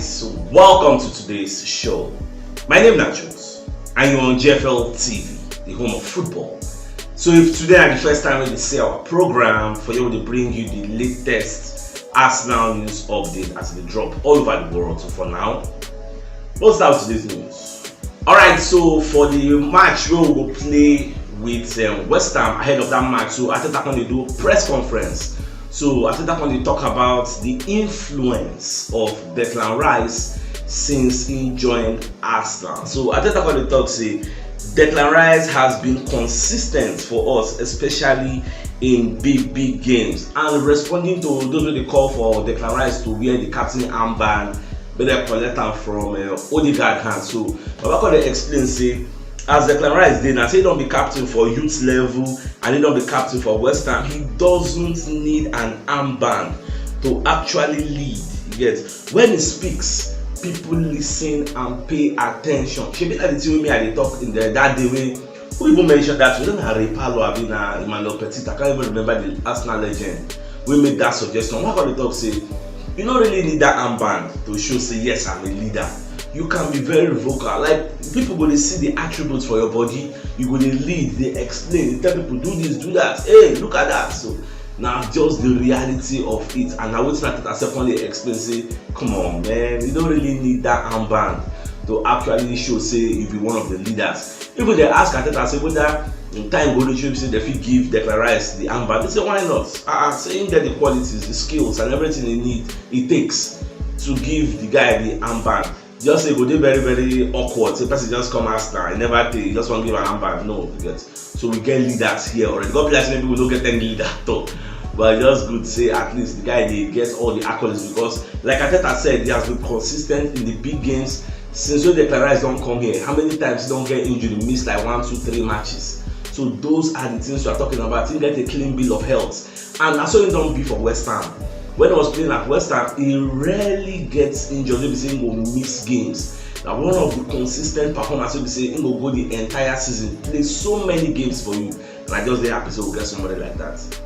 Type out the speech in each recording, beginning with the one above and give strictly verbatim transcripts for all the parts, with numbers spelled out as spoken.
So welcome to today's show. My name is Nachos, and you're on G F L T V, the home of football. So if today is the first time we see our program, for you to bring you the latest Arsenal news update as they drop all over the world. So for now, let's start with today's news. All right, so for the match we will play with um, West Ham ahead of that match, so Arteta come dey do press conference. So Arteta come dey talk about the influence of Declan Rice since he joined Arsenal. So Arteta come dey talk say Declan Rice has been consistent for us, especially in big big games. And responding to those wey dey call for Declan Rice to wear the captain armband, make dem collect am from uh, Odegaard hand. So Baba come dey explain say as Declan Rice dey now, say he don be captain for youth level and he don be captain for West Ham, he doesn't need an armband to actually lead. You get, when he speaks, people listen and pay attention. Shebi na the thing wey me I dey talk in the that day wey who even mention that? Whether na Ray Parlour abi na Emmanuel Petit, I can't even remember the Arsenal legend wey make that suggestion. One come dey talk say you no really need that armband to show say yes, I'm a leader. You can be very vocal. Like, people go dey see the attributes for your body. You go dey lead, dey explain, dey tell people do this, do that. Hey, look at that. So now just the reality of it, and na wetin Arteta secondly explain say, come on man, you don't really need that armband to actually show say you be one of the leaders. People dey ask Arteta say whether in time go reach wey be say dem fit give Declan Rice the armband. They say why not? Ah, ah, say him get the qualities, the skills, and everything he need, he takes to give the guy the armband. Just say e go dey very very awkward. Say person just come Arsenal, he never dey, he just wan give an armband. No, you get. So we get leaders here already. God bless, maybe we don't get any leader at all. But e just good say at least the guy dey get all the accolades because, like Arteta said, he has been consistent in the big games since when Declan Rice don come here. How many times he don get injury, miss like one, two, three matches? So those are the things we are talking about. He get a clean bill of health, and na so he don be for West Ham. When he was playing at West Ham, he rarely gets injured wey be say he go miss games. Na one of the consistent performance wey be say he go go the entire season, play so many games for you, and I just dey happy say we get somebody like that.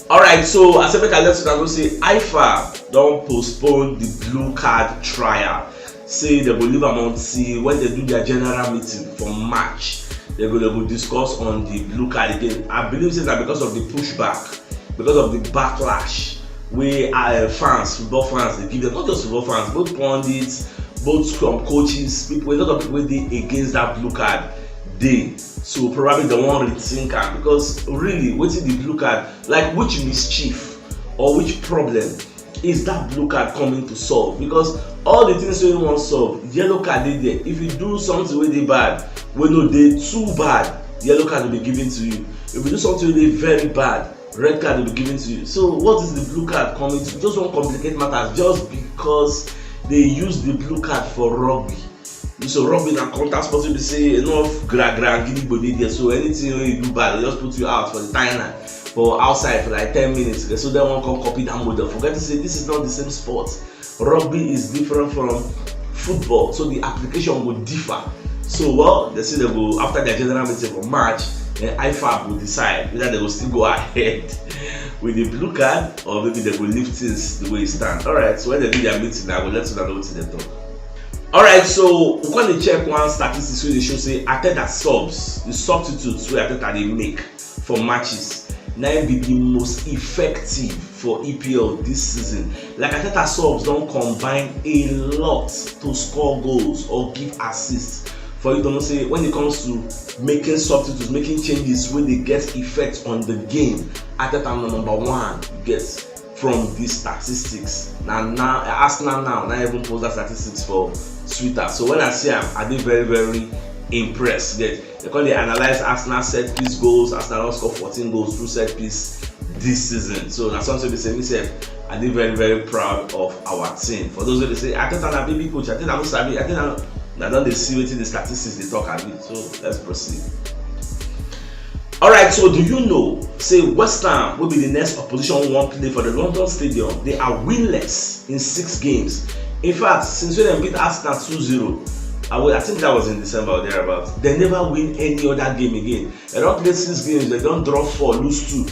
All right, so I say make I let una know say I F A B don postpone the blue card trial. Say dem go leave am until when dem do their general meeting for March. Dem go dem go discuss on the blue card again. I believe say na because of the pushback, because of the backlash wey uh, fans, football fans dey give them. Not just football fans, both pundits, both some coaches, people, a lot of people wey dey against that blue card dey. So probably dem wan rethink am because really wetin the blue card, like, which mischief or which problem is that blue card coming to solve? Because all the things wey you wan solve, yellow card dey there. If you do something wey dey bad, wey no dey too bad, yellow card will be given to you. If you do something wey dey very bad, red card will be given to you. So what is the blue card coming to? Just wan complicate matters just because they use the blue card for rugby. So rugby na contact sport wey be say enough gra gra gidigbo dey there. So anything wey you do bad, they just put you out for the time now, for outside for like ten minutes. So dem wan come copy that model, forgetting say this is not the same sport. Rugby is different from football, so the application go differ. So well, they say they go after their general meeting for March, and I F A B will decide whether they will still go ahead with the blue card or maybe they will leave things the way it stands. All right, so when they do their meeting, I will let you know what they talk. All right, so we gonna check one statistics wey dey show say Arteta subs, the substitutes wey Arteta dey make for matches, na im be the most effective for E P L this season. Like Arteta subs don combine a lot to score goals or give assists. For you to know say when it comes to making substitutes, making changes wey dey get effect on the game, Arteta na number one. You get from the statistics. Na now Arsenal now na even post that statistics for Twitter. So when I see am, I dey very very impressed. Get, they come dey analyze Arsenal set piece goals. Arsenal don score fourteen goals through set piece this season. So na something be say me sef, I dey very very proud of our team. For those wey dey say Arteta na baby coach, Arteta no sabi, Arteta no, I don dey see wetin the statistics dey talk abi. So let's proceed. All right, so do you know say West Ham will be the next opposition one play for the London Stadium? They are winless in six games. In fact, since when they beat Arsenal two zero, I, will, I think that was in December or thereabouts, they never win any other game again. They don't play six games, they don't draw four, lose two.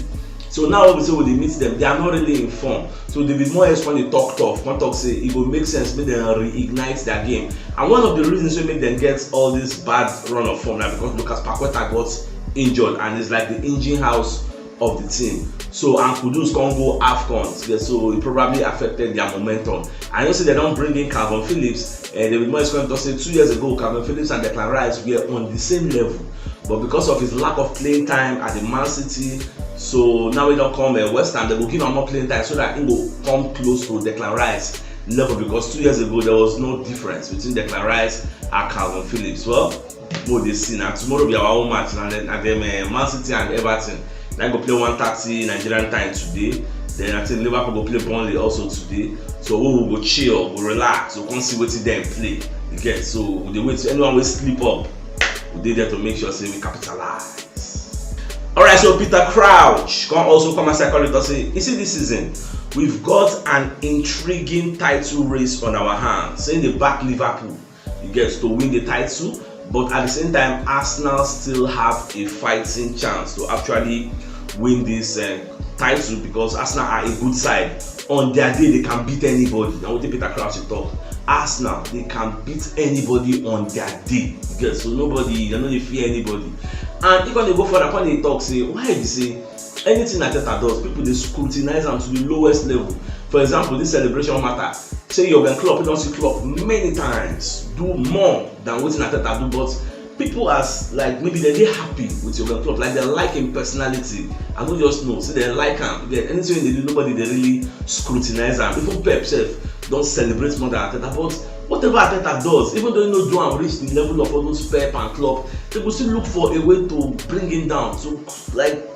So now we say we dey meet them, they are not really in form. So David Moyes come dey talk tough, come talk say e go make sense make dem reignite their game. And one of the reasons wey make dem get all this bad run of form na because Lucas Paqueta got injured and is like the engine house of the team. So and Kudus come go AFCON, yeah, so it probably affected their momentum. I know say they don bring in Calvin Phillips, and David Moyes come talk say two years ago Calvin Phillips and Declan Rice were on the same level, but because of his lack of playing time at the Man City, so now he don come uh, West Ham, they go give am more playing time so that he go come close to Declan Rice level, because two years ago there was no difference between Declan Rice and Calvin Phillips. Well, we dey see na tomorrow be our own match na dem, na dem uh, Man City and Everton. Na go play one thirty Nigerian time today. Then I think Liverpool go play Burnley also today. So we will go chill, go relax, we come see wetin dem play. You get, so we dey wait. So anyone wey sleep up, we dey there to make sure say we capitalize. All right, so Peter Crouch come also come as I call it and say, you see this season, we've got an intriguing title race on our hands. Say they back Liverpool, you get, to win the title, but at the same time Arsenal still have a fighting chance to actually win this uh, title because Arsenal are a good side. On their day they can beat anybody. Now what Peter Crouch dey talk, Arsenal, they can beat anybody on their day. You get, so nobody, they no dey fear anybody. And if they go further, come dey talk say why be say anything Arteta does, people dey scrutinize am to the lowest level. For example, this celebration matter, say Jurgen Klopp, you don see Klopp many times do more than wetin Arteta do, but people as like maybe they dey happy with Jurgen Klopp, like they like him personality. I no just know, say they like am. Yeah, anything they do, nobody they really scrutinize am. Even Pep sef don celebrate more than Arteta, but whatever Arteta does, even though he no do am reach the level of all those Pep and Klopp, they go still look for a way to bring him down. So like,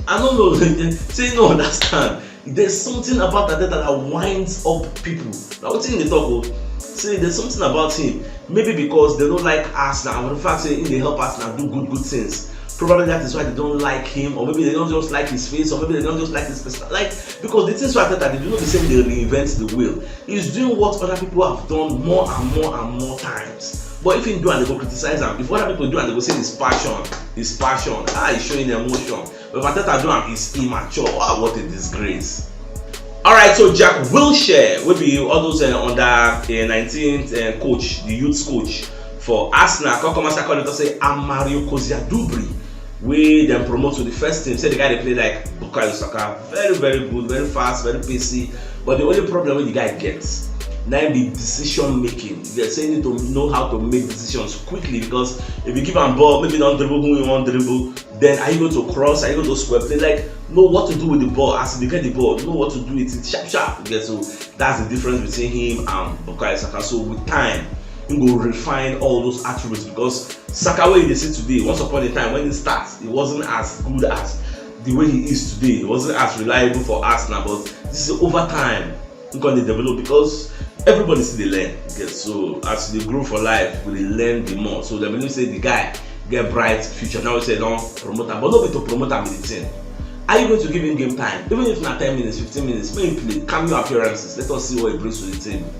I don't know, say you no understand. There's something about Arteta that winds up people. Now what thing they talk about? Say there's something about him. Maybe because they don't like Arsenal. And the fact say he dey help Arsenal do good good things. Probably that is why they don't like him, or maybe they don't just like his face, or maybe they don't just like his personal. Like, because the things Arteta dey do no be say they reinvent the wheel. He's doing what other people have done more and more and more times. But if he do and they go criticize am, if other people do and they go say his passion, his passion, ah, he's showing emotion. But if Arteta do am, he's immature. Wow, what a disgrace. All right, so Jack Wilshere will be all those uh, under uh, nineteen uh, coach, the youth coach for Arsenal. Come come as I call it, I say Amario Koziadubri, wey dem promote to the first team. Say the guy dey play like Bukayo Saka, very very good, very fast, very pacey. But the only problem wey the guy gets na im be decision making. You get, say you need to know how to make decisions quickly, because if you give am ball, maybe don dribble who you wan dribble, then are you going to cross? Are you going to square play? Like, know what to do with the ball as you get the ball. Know what to do with it sharp sharp. You get, so that's the difference between him and Bukayo Saka. So with time, he go refine all those attributes, because Saka wey you dey see today, once upon a time when he start, he wasn't as good as the way he is today. He wasn't as reliable for Arsenal, but this is over time he come dey develop, because everybody still dey learn. You get, so as you dey grow for life, you dey learn the more. So dem believe say the guy get bright future. Now we say don promote am, but no be to promote am be the thing. Are you going to give him game time? Even if na ten minutes, fifteen minutes, make him play, cameo appearances. Let us see what he brings to the table.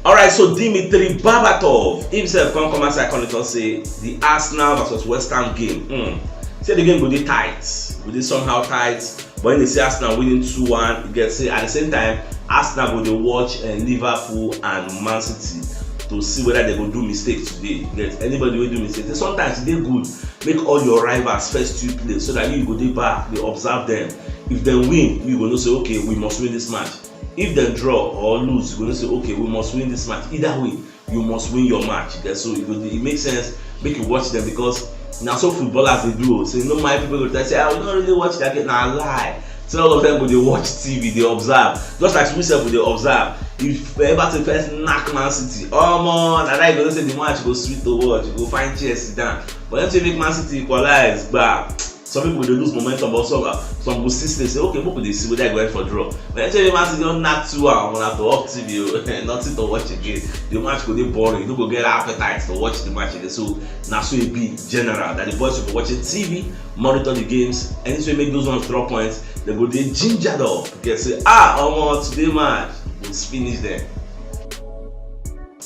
All right, so Dmitry Babatov himself come come outside come talk say the Arsenal versus West Ham game, mm, say the game go dey tight, go dey somehow tight. But he dey see Arsenal winning two one. You get, say at the same time Arsenal go dey watch uh, Liverpool and Man City to see whether they go do mistake today. You get, anybody wey do mistake, say sometimes e dey good make all your rivals first two play, so that you go dey back dey observe them. If dem win, you go know say okay, we must win this match. If dem draw or lose, you go know say okay, we must win this match. Either way, you must win your match. You get, so e go dey, e make sense make you watch them, because na so footballers dey do o. So you know, my people go tell say, ah, we don't really watch that game. Na lie. So all of them go dey watch T V, dey observe. Just like we sef go dey observe. If Everton first knack Man City, omo, na that you go know say the match go sweet to watch. You go find chair sit down. But dem say make Man City equalize, gba. Some people dey lose momentum, but some uh, some go still stay say, okay, make we dey see whether e go end for draw. But actually, Man City don knack two one, una to off T V o, nothing to watch again. The match go dey boring. You no go get appetite to watch the match again. So na so e be general. That the boys will be watching T V, monitor the games. Anything wey make those ones drop points, they go dey gingered up. Get say, ah, omo, today match, we finish them.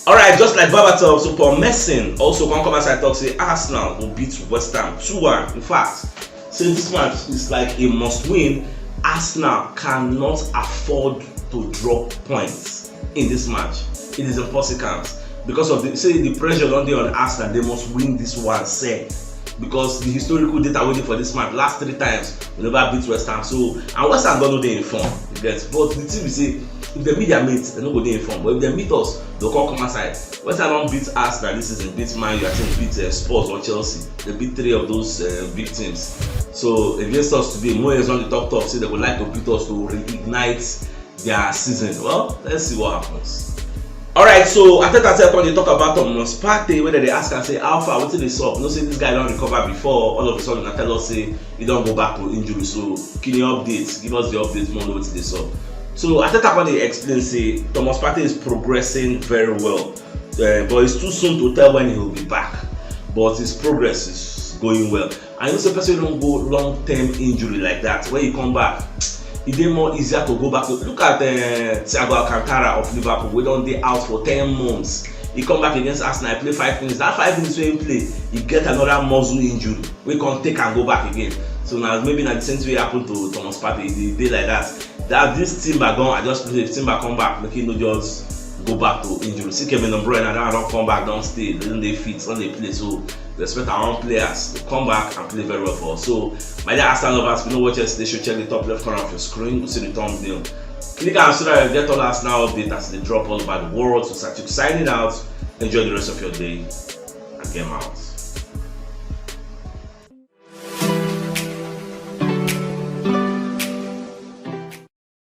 All right, just like Babatov, so Paul Merson also come come outside talk say Arsenal go beat West Ham two one. In fact, Say this match is like a must win. Arsenal cannot afford to drop points in this match. It is impossible because of the say the pressure don dey on Arsenal. They must win this one set because the historical data wey dey for this match, last three times we never beat West Ham. So and West Ham don no dey in form. You get, but the thing be say if dem meet their mates, dem no go dey in form. But if dem meet us, dem come come outside. West Ham don beat Arsenal this season, beat Man U, I think beat uh, Spurs or Chelsea. They beat three of those uh, big teams. So against us today, Moyes don dey talk talk say they would like to beat us to reignite their season. Well, let's see what happens. All right, so Arteta sef come dey talk about Thomas Partey wey dem dey ask am say how far, wetin dey sup? You know say this guy don recover before. All of a sudden, na tell us say he don go back to injury. So kini updates? Give us the updates, more know wetin dey sup. So Arteta come dey explain say Thomas Partey is progressing very well, uh, but it's too soon to tell when he will be back. But his progress is going well. And you know say person wey don go long term injury like that, when you come back, e dey more easier to go back to. Look at uh, Thiago Alcantara of Liverpool, wey don dey out for ten months. He come back against Arsenal, he play five minutes. That five minutes wey he play, he get another muscle injury wey come take am go back again. So now maybe na the same thing wey happen to Thomas Partey. E dey dey like that. That this Timber gone, I just believe Timber come back, make he no just go back to injury. See Kevin De Bruyne, that one don come back, don stay, don dey fit, don dey play. So we expect our own players to come back and play very well for us. So my dear Arsenal lovers, if you no watch yesterday show, check the top left corner of your screen. You see the thumbnail. Click am so that you get all Arsenal update as they drop all over the world. So Satuk signing out. Enjoy the rest of your day and game out.